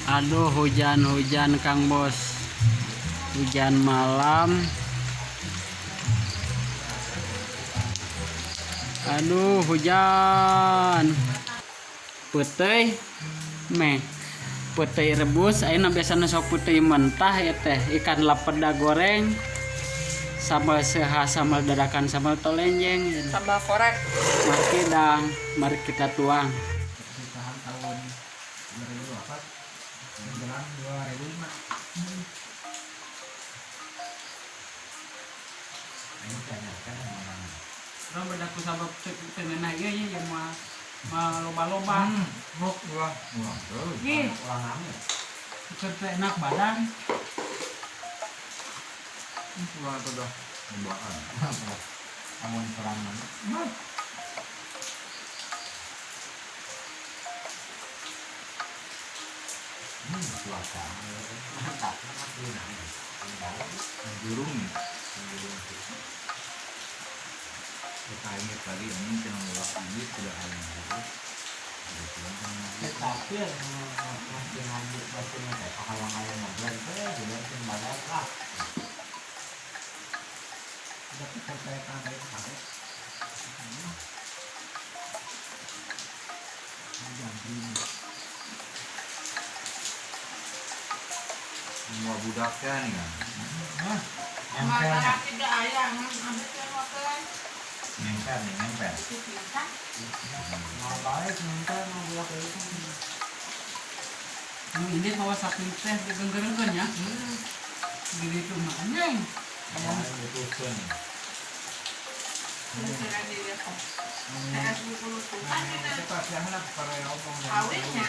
Aduh, hujan-hujan, Kang Bos. Hujan malam. Aduh, hujan. Peuteuy meh. Peuteuy rebus, ayeuna biasana sok peuteuy mentah ya teh, ikan lepeda goreng. Sambal seha, sambal dadakan, sambal tolenjeng. Sambal korek. Mari dang, mari kita tuang. Pernikahan tahun 2024 menjelang 2005. Ini tanyakan orang. Urang beda ku sabab teu ngeunah ieu nya yang mah mah loba-loba. Muk gua. Ulang terus. Ih. Ulang hamil. Keur teu enak badan. Ulang tuh dah. Cobaan. Amun perang mana? Cuaca. Mantap, mantap. Burung nih. Burung. Kita ingat lagi ini channel ulah ini sudah ada yang gitu. Ada film Tapi yang masih lanjut masih nggak hayang-hayang ngobrol itu ya juga sih badak lah. Udah percaya dari kemarin. Semua budaknya nih kan. Nempel nih, Masalah tidak ayam, ambil yang makan. nempel nih, nempel. Mau balik nempel mau budak itu. Nu ini bawa sapi teh digenggerengkeun nya. Gini tuh mah anjing. Yang butuhkan nih. Kawinnya,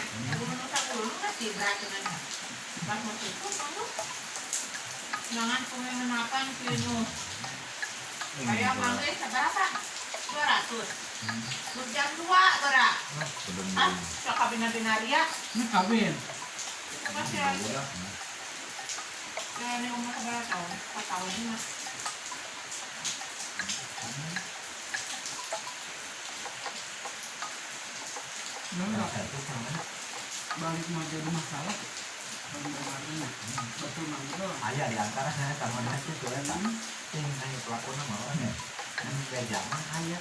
pas mau tutup, kamu jangan penginapan kinu. Kayak manggil seberapa? 200. Jam 2, gerak. Ah, sok kabina-binaria. Ini kawin. Itu pasti ada. Ini umur seberapa tahun? 4 tahun ini mas. Balik mau jadi masalah. Betul manggil. Aya di antara sama nasi tuh eta. Sing aya pelakuna mah nya. Kan beja mah aya.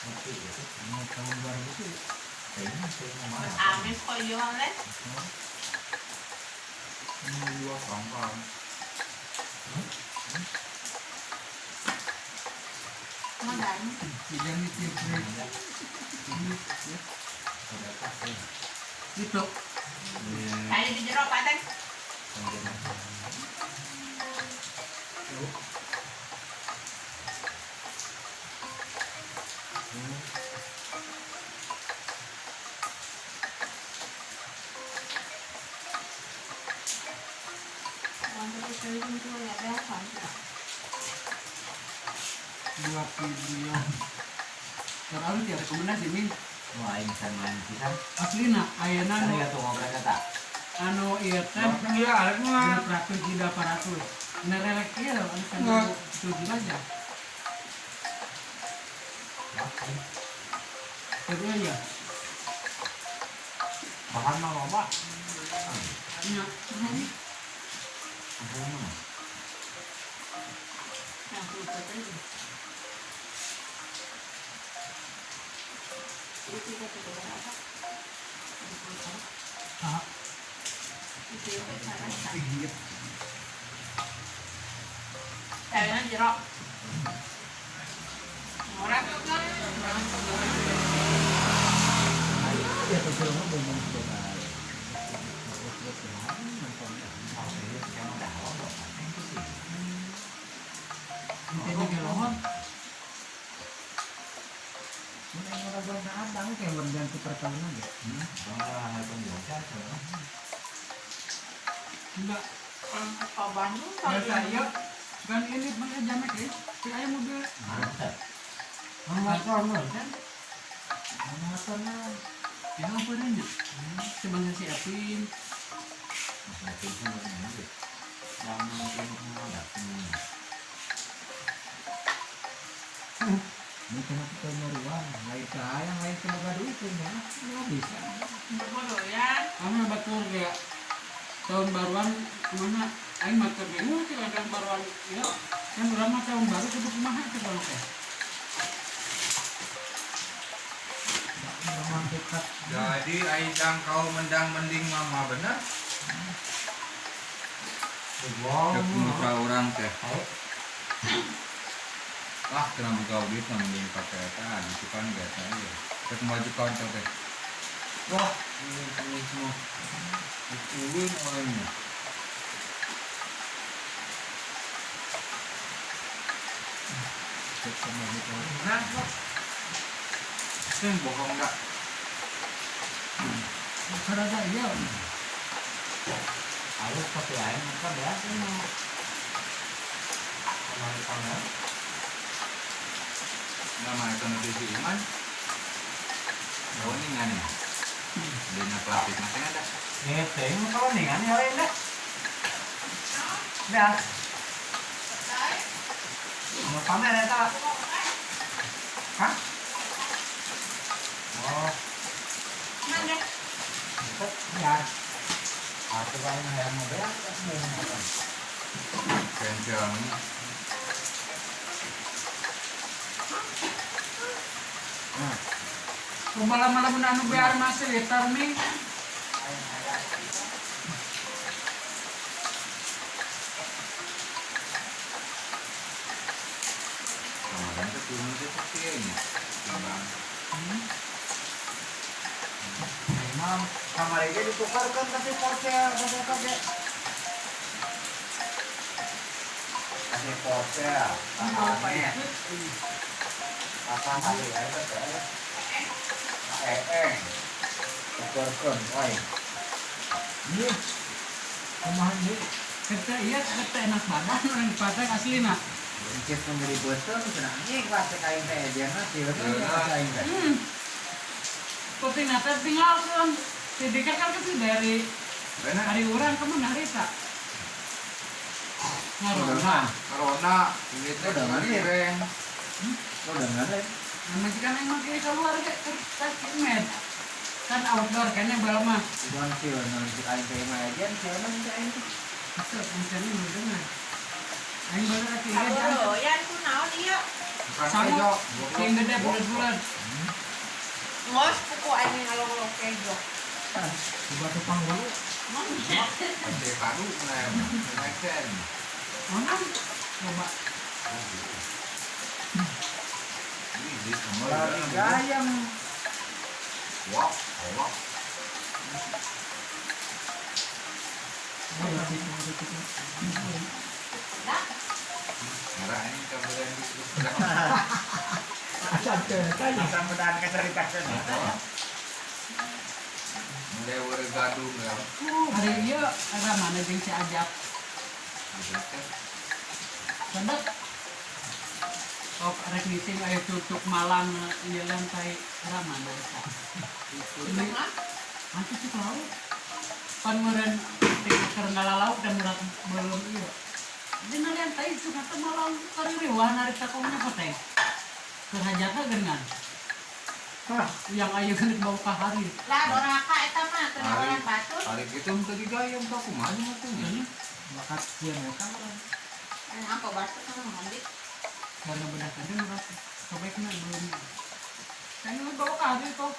Ngerti gitu. Ini tahun 2000 sih. Kayaknya sih mah. Amis kok iya les. Ini dua pangkal. Modal. Hujan itu gitu. Kayak di jero Pak Teng. Dua video. Terlalu tiada rekomendasi nih. Wah, aing main pisan. Aslina ayeuna nu Kan tuh ngobrol eta. Anu ieu teh Iya, arek mah. 600 800. Nerelek ieu anu kan tujuh aja. Terus ya. Bahan mah loba. Nya. Bahan mah. Ah. Kayaknya jero. Orang kan Ya tuh film belum selesai. Intinya gelohon. Mun aing ora gua abang kayak berganti perkawinan ya. Wah, penjajah tuh. Enggak. Ke Bandung Biasa iya. Kan ini mana jamek ya? Si aya mobil. Mantap. Motor mah kan. Motor mah. Ya apa nya? Sebangsa si Apin. Masalah tinggi ini. Yang mungkin mau datang. Ini kenapa kita nyaruan? Lain ke hayang, lain ke boga duit ya. Nggak bisa. Bodoh ya. Kamu batur kayak Tahun baruan kemana? Aing mah teu bingung sih tahun baruan ya. Kan urang mah tahun baru kudu kumaha teh kalau teh. Jadi Aidang kau mendang mending mama bener? Cek muka orang teh. Wah, kena buka duit mah mending pakai eta gitu kan biasa aja. Cek maju konco teh. Wah, ini semua. Ini orangnya. Cek sama gitu. Nah, sing bohong enggak? Sarada iya. Halus tapi aing makan ya. Sama Nama itu nanti si Iman. Oh, ini nggak nih. Dina plastik masih ada. Ngeteng kalau nih kan ya lain dah. Dah. Mau pamer ya tak? Hah? Oh. Mana? Ya. Aku paling hayang mobil aku mau makan. Kencang. Nah, Malam-malam anu biar masih liter nih. Kemarin tuh turun sih kecilnya. Bang. Imam kamar aja ditukarkan kasih pocel, kasih kaget. Kasih pocel. Apa hari ya itu teh? Tukarkan, oi. Iya. Kumaha ieu? Kete iya kete enak badan orang dipateng aslina. Cek membeli botol, cenah anjing lah cek aing teh dia mah sieun cek aing teh. Penting nate tinggalkeun. Si Dika kan kesih dari hari urang ke mana harita? Ngarona. Corona, ini teh goreng. Udah nggak ada. Nah, kan emang kayak keluar ke med. Kan outdoor kayaknya bal mah. Bukan sieun cek aing teh mah aja sieun cek aing teh. Itu misalnya mendengar. Aing baru lagi ya. Yan kunaon ieu? Sama sing gede bulat-bulat. Ngos puku aing ngalong-ngalong kejo. Coba tupang dulu. Pasti baru nah, neken. Mana? Coba. Ini sama gayam. Wah, wah. Ngarah ini campuran di Asam pedan keceritakan. Mulai warga gadung ya. Hari ieu era mana jeung si Ajak? Sedek. Oh, rek meeting aya cucuk Malang ieu lantai era mana eta? Nanti sih laut. Pan meureun keur ngalalauk dan murah belum ieu. Dina lantai itu kata Malang kaririwah narita komna teh. Keur hajatna geuningan. Hah, yang ayo geus bawa ka hari. Lah doraka eta mah teu orang batur. Hari kitu teu digayem ka kumaha nya teh nya. Bakat sieun eta mah. Apa batur kan mandi. Karena bedah tadi murah sobekna belum. Kan lu bawa ka hari kok.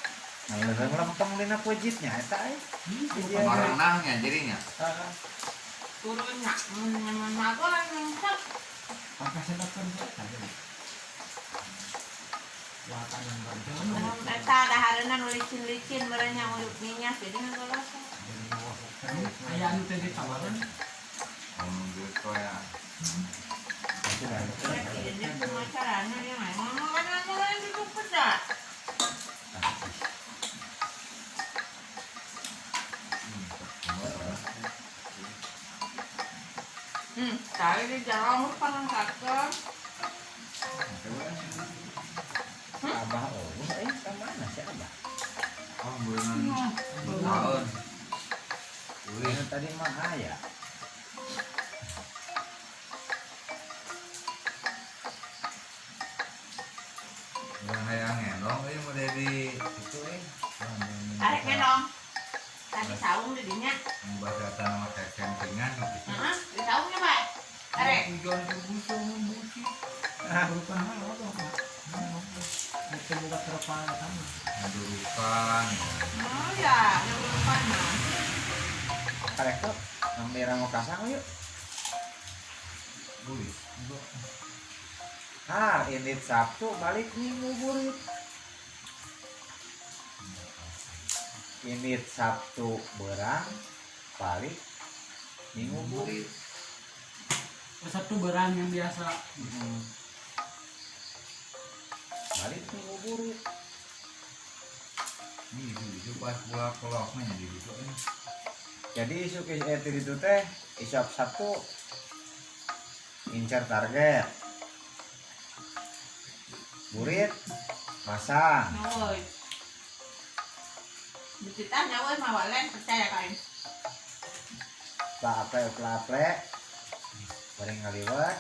Nah, leuheung lempeng dina pujitnya eta euy. Marenahnya jadinya. Heeh. Turunnya mun aku langsung Pakai sedotan eta. Eta dahareuna nu licin-licin meureun nya uyup minyak jadi ngagoloso. Aya anu teh ditawaran. Oh, gitu ya. Jadi kumaha carana ya ngomong kan ngomong duduk peda. Kali di jalan panangkakeun. Abah oh, ka mana si Abah? Oh, beunang. Tahun. Ulin tadi mah aya. Urang hayang ngendong euy mun di itu euy. Arek ngendong. Tadi saung di dinya. Bahasa tanah mah kayak campingan gitu. Heeh, di saungnya, Pak. Arek. Hujan tuh busi. Bukan mah lo itu buka terpal sama. Ngadurukan. Oh ya, yang depan mah. Karek tuh ngambil mau kasang yuk. Bulis. Har, ini Sabtu balik Minggu burit. Ini Sabtu berang balik Minggu burit. Sabtu berang yang biasa. Balik Minggu burit. Ini itu pas pula koloknya jadi gitu ini. Jadi isu itu teh isap Sabtu incar target. Burit masang. Nyawoy. Dititah nyawoy mah walen percaya kain. Pelaple bareng ngaliwat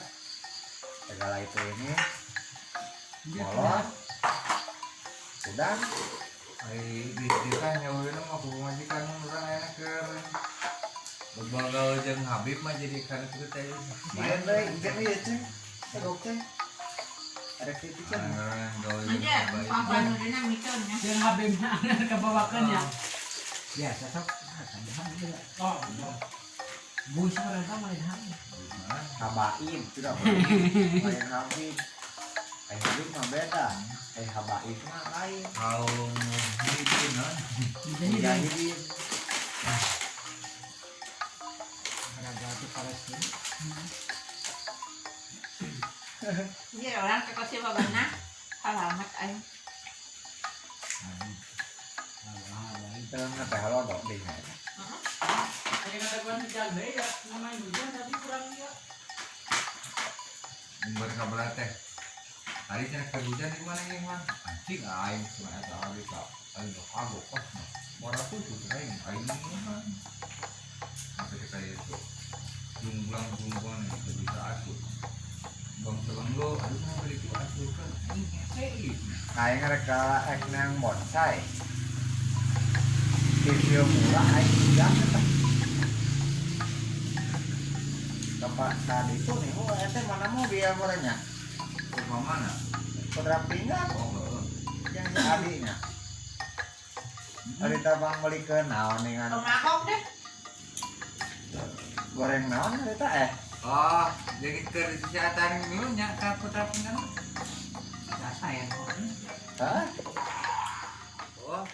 segala itu ini molor udah. Ai dititah nyawoy mah kudu majikan urang enak keur bebagal jeung Habib mah jadi kana kitu teh. Main deui ieu ieu ceng segok ceng ada kritik ceng. Aja, pampan udahna mikeun nya. Jeung Habibna kebawakeun ya. Biasa sok. Oh, Bus mereka main Habib. Habaib tidak main Habib. Habib mah beda. Habaib mah lain. Kalau muhyiddin non. Mujahidin. Raga Palestina. Iya orang ke kosnya babana. Alamat aing. Teu teh lodok deui. Heeh. Ada kata gua hujan deui ya, namanya hujan tapi kurang ya. Umbar kabar teh. Hari cenah keur hujan di mana ieu mah? Anjing aing cenah eta hari ka aing kagok kos mah. Baratus tuh aing aing mah. Sampai kita itu junglang-junglang itu bisa atur. Bang selenggo, aduh mau beli itu atur kan. Ini hese ieu. Aing rek rek nang bonsai. Video murah aing hujan eta. Tempat tadi itu nih, oh ente mana mobil gorengnya? Rumah mana? Putra pinggang. Oh, heeh. Yang si adiknya. Ari tabang beli ke naon dengan Tomahawk deh. goreng naon eta eh. Oh, jadi keur kesehatan minumnya ka putra pinggang. Biasa ya. Hah? Oh,